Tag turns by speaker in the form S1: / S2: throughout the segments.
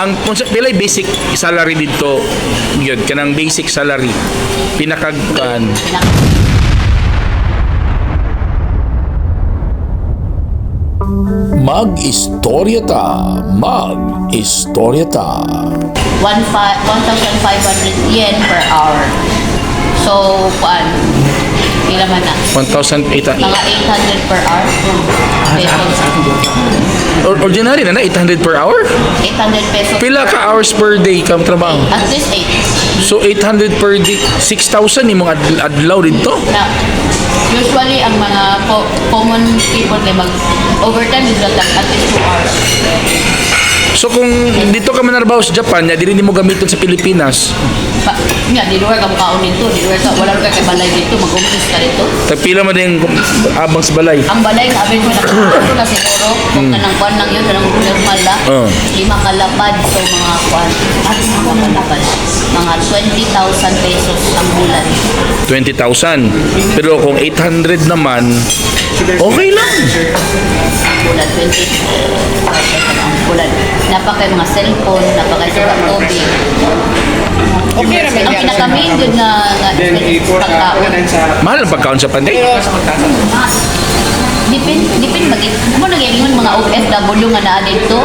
S1: Ang kung sa pilay basic salary dito yun kanang basic salary pinakagkan?
S2: Mag-istorya ta, mag-istorya ta.
S3: 1,500 yen per hour. So, kuan, pila man na?
S1: 1,800.
S3: Mga 800 per hour. Pesos.
S1: Ordinary na na 800 per hour.
S3: 800 pesos.
S1: Pila ka hours per day ka trabaho?
S3: At least 8.
S1: So 800 per day, 6,000 imong adlaw dito.
S3: Na, usually, ang mga common people kay mag overtime is at least 2 hours.
S1: So kung dito ka manarbaho sa Japan, ya dili nimo gamiton sa Pilipinas.
S3: Pa, nga, di lugar ka mukaon dito, di lugar ka, wala lugar kay balay dito, mag-umpis ka dito.
S1: Tagpila man din abang sa balay?
S3: Ang balay nga average mo na na siguro, kung kanang kuan lang yun, kanang normal lang, lima kalapad, so mga kuan, at mga kalapad, mga 20,000 pesos ang bulan.
S1: 20,000. Pero kung 800 naman, okay lang.
S3: Ang bulan, 20,000 ang bulan. Napakay mga cellphone, napakay sa tubig.
S4: Okay ra man
S3: Ang
S4: diya.
S3: pinaka-main yun nga, nga
S5: Then,
S3: expense, pagkaon.
S1: Mahal ang pagkaon sa panday.
S4: Pero
S3: Depend, depend mag mo nagyingon mga OFW nga naa dito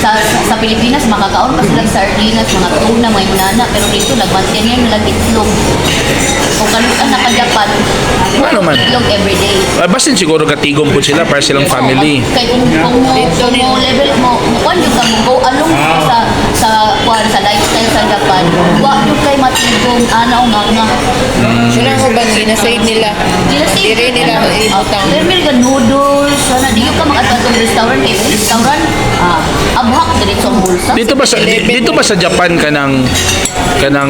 S3: sa Pilipinas, makakaon pa sila sa sardinas, mga tuna, mga inana, pero dito nagmanten yan nila itlog. Kung kalutan na ka Japan,
S1: Ano man?
S3: itlog everyday.
S1: Ah, basin siguro katigom po sila para silang family.
S3: Oo, kay kung mo level mo, kuan yung ka mo go along sa kuan sa lifestyle sa Japan, wa yung kay matigom ana o nga nga.
S4: Sila ko ba ginasave nila? Dire nila ibutang.
S3: Pero may ka noodles, sana di ka mag-atong restaurant kay restaurant, ah, abhak diretso ang bulsa.
S1: Dito ba sa Japan kanang
S4: Daghan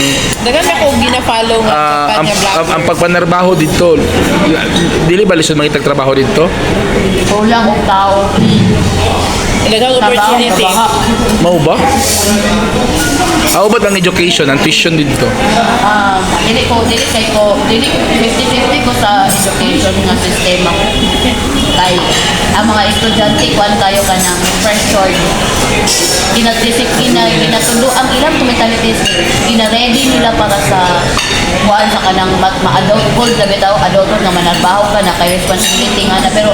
S4: ako gina-follow nga
S1: ah,
S4: Japan
S1: ang,
S4: nga
S1: ang,
S4: vlogger.
S1: ang pagpanarbaho dito, dili ba lisod mangitag trabaho dito?
S3: Kulang og tao.
S4: Daghang
S3: Trabaho,
S4: opportunity.
S3: trabaho.
S1: Mao ba? How about ang education, ang tuition dito?
S3: Ah, dili ko dili kay ko dili 50-50 ko sa education nga sistema. Kay ang mga estudyante kuan kayo kanang pressured. Gina-disiplina, ginatulo ang ilang mentality is gina-ready nila para sa kuan sa kanang ma-adulthood na bitaw, adulthood nga manarbaho ka na kay responsibility nga na, pero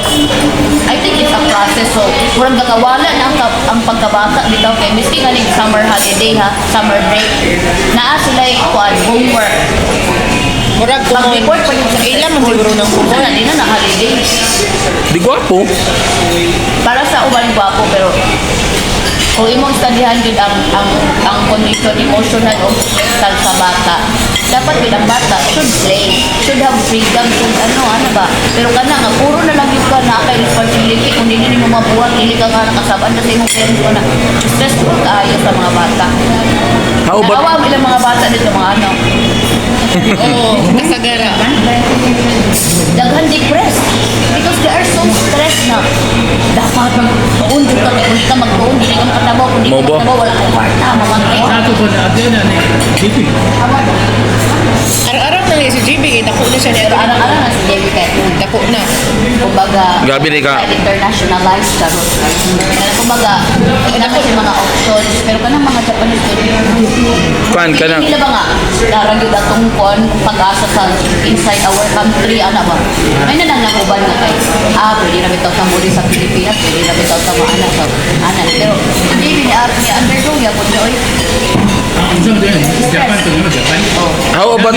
S3: I think it's a process, so murag nakawala na ang pagkabata bitaw kay miski nga ning summer holiday ha, summer break, naa sila kuan homework.
S4: Murag kumon.
S3: Mag-report pa yung
S4: Sa ila man siguro ng kumon.
S3: Sana di na na holiday.
S1: Di gwapo.
S3: Para sa uban gwapo, pero kung imong studyhan jud ang condition emotional o mental sa bata, dapat jud ang bata should play, should have freedom, should ano ano ba, pero kana nga puro na lang jud ka na kay responsibility, kung dili nimo mabuhat dili ka nga nakasab-an sa imong parents ko na stressful kaayo sa mga bata.
S1: How about
S3: Naawa mo ilang mga bata dito, mga ano.
S4: Oo, kasagara.
S3: Daghan depressed because they are so stressed na dapat magtuon jud ka kay kung di ka magtuon dili ka makatrabaho, kung di ka
S1: Mo ba?
S3: makatrabaho wala kang kwarta, mamatay ka.
S4: Araw-araw na si JB kay dako na siya niya.
S3: Pero arang-arang na si Debbie kay
S4: Dako na.
S3: kumbaga
S1: Grabe ni ka.
S3: internationalized karon. Kaya kumbaga na kasi mga options, pero kanang mga Japanese jud
S1: Kuan ka na.
S3: nila ba nga darang yun atong kuan pag-asa sa inside our country ana ba, may na lang nakuban nga kay ah pwede na bitaw ta muli sa Pilipinas, pwede na bitaw ta maana sa ana, pero hindi ni ni undergo ya kun oy.
S5: Japan to, no? Japan.
S1: How about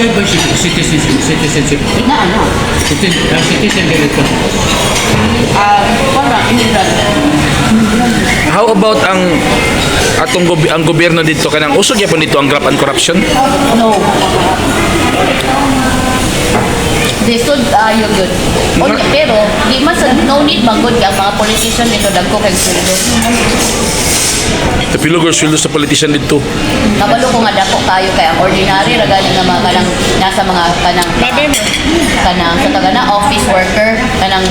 S5: Citizenship, citizenship.
S3: Na ano.
S5: Citizen dito.
S3: Ah, kuan ra immigrant.
S1: How about ang atong ang gobyerno dito, kanang usog gyapon dito ang graft and corruption?
S3: No. Lisod ayo gyud. Unya, pero di man sa no need man gud kay ang mga politician dito dagko kay sweldo.
S1: Tapilog or sweldo sa politician dito.
S3: Kabalo ko nga dako kayo kay ang ordinary ra gani nga mga kanang nasa mga kanang
S4: Mabay mo.
S3: Kanang sa taga na office worker, kanang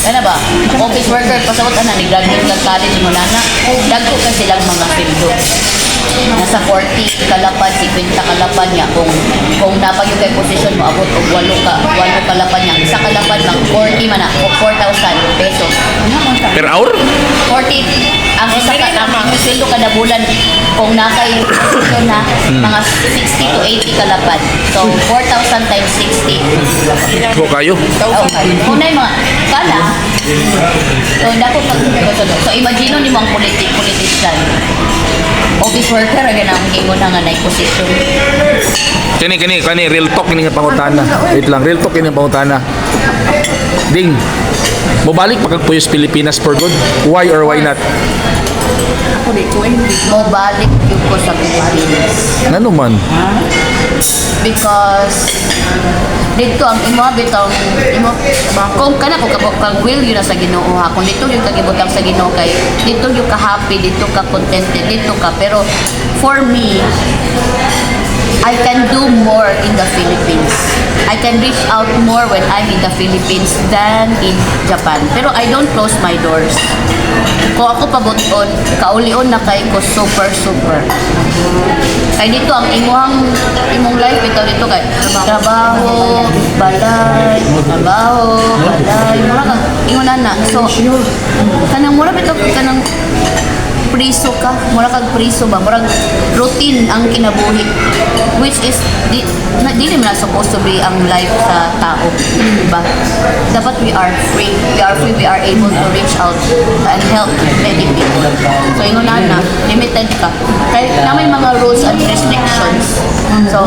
S3: kana ba office worker, pasabot ana ni graduate kag college mo na dagko kay silang mga sweldo. Nasa 40 kalapad, 50 kalapad niya. Kung napag yung kay position mo, abot og walo kalapad niya. Isa kalapad lang, 40 man na, o 4,000 pesos.
S1: Per hour?
S3: 40 ang isa ka ang sweldo kada bulan kung nakay posisyon na mga 60 to 80 kalapad. So 4,000 times 60.
S1: Ko kayo.
S3: Oh, kung na yung mga kala. So dako pag so imagine ni mo ang politician. Office worker ra ganang ingon na nga nay posisyon.
S1: Kani kani kani real talk kini nga pangutana. Wait lang, real talk kini nga pangutana. Ding. Mobalik pa kag puyos Pilipinas for good? Why or why not?
S4: Ako di ko ay hindi.
S3: Mobalik gyud ko sa Pilipinas.
S1: Ngano man?
S3: Because dito ang imo bitaw imo kung kana kung kang kang will yun na sa Ginoo ha, kung dito yung kagibutang sa Ginoo kay dito yung ka happy, dito ka contented, dito ka, pero for me, I can do more in the Philippines. I can reach out more when I'm in the Philippines than in Japan. Pero I don't close my doors. Kung ako pabuton, kaulion na kay ko super super. Kay dito ang imuhang imong life bitaw dito kay trabaho, balay, trabaho, balay, mura ka ingon na. So kanang mura bitaw kanang priso ka, mura kag priso ba, murag routine ang kinabuhi which is di na, dili man na supposed to be ang life sa tao, di ba? Dapat we are free, we are free, we are able to reach out and help many people. So ingon na na limited ka kay na may mga rules and restrictions, so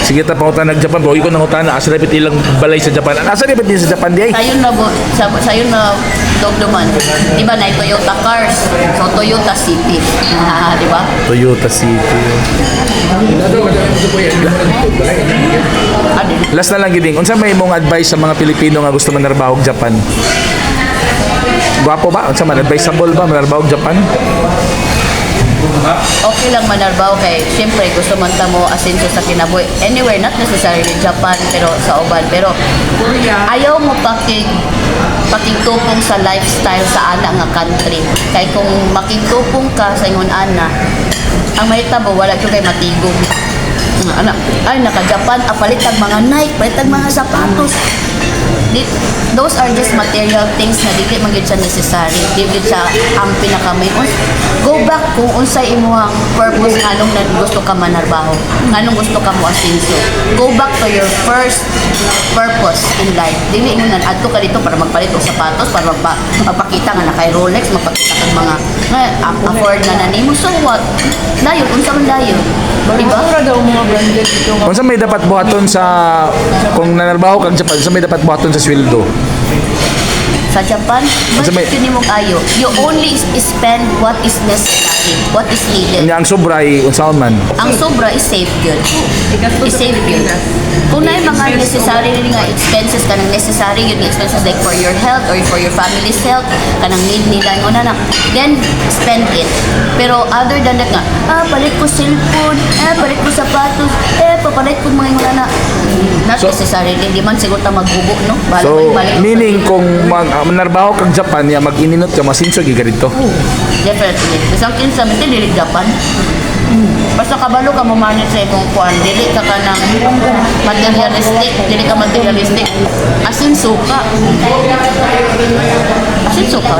S1: Sige ta pangutana nag Japan, boy ko nangutana asa dapat ilang balay sa Japan. Asa dapat din sa Japan di ay?
S3: Sayon na bo, sa, sayon na dogduman. Di ba na Toyota cars? So Toyota City. Ah, di ba?
S1: Toyota City.
S3: Ano?
S1: Last na lang giding. Unsa may imong advice sa mga Pilipino nga gusto manarbaho og Japan? Gwapo ba? Unsa man advisable ba manarbaho og Japan?
S3: Okay lang manarbaho kay siyempre gusto man ta mo asenso sa kinabuhi. Anywhere, not necessarily Japan, pero sa uban. Pero
S4: Korea.
S3: ayaw mo pakigtupong sa lifestyle sa ana nga country. Kay kung makigtupong ka sa ingon ana, ang mahitabo wala jud kay matigom. Nga ana, ay naka Japan, ah, palit tag mga Nike, palit tag mga sapatos. Di, those are just material things na dili man gyud siya necessary. Di gyud siya ang pinaka main. Go back kung unsay imong purpose, nganong na gusto ka manarbaho, nganong gusto ka mo asinso. Go back to your first purpose in life. Dili mo na adto ka dito para magpalit og sapatos, para magpakita nga nakay Rolex, magpakita kag mga nga afford na na nimo. So what? Dayon unsa man dayon? Di ba?
S4: Mura daw mga branded dito nga.
S1: Unsa may dapat buhaton sa kung nanarbaho kag Japan, unsa may dapat buhaton sa sweldo?
S3: Sa Japan,
S1: Unsa may-
S3: budget yun imong ayo. You only spend what is necessary, what is needed.
S1: Nya ang sobra ay unsaon man?
S3: Ang sobra is save good.
S4: Igastos sa
S3: I-save yun.
S4: Pilipinas.
S3: Kung na mga necessary rin nga expenses, kanang necessary yun nga expenses like for your health or for your family's health, kanang need nila yung na, then spend it. Pero other than that nga, ah, palit ko cellphone, ah, palit ko sapatos, eh, papalit ko mga yung na, not necessary. Hindi man siguro ta maghubo, no? Bahala
S1: So,
S3: mo yung balik.
S1: meaning kung mag manarbaho kag Japan, ya mag-ininot ka, masinso gyud ka dito.
S3: Definitely. Bisang kinsa man dili Japan. Basta kabalo ka mo manage sa imong kuan, dili ka kanang materialistic, dili ka materialistic. Asin suka. Asin suka.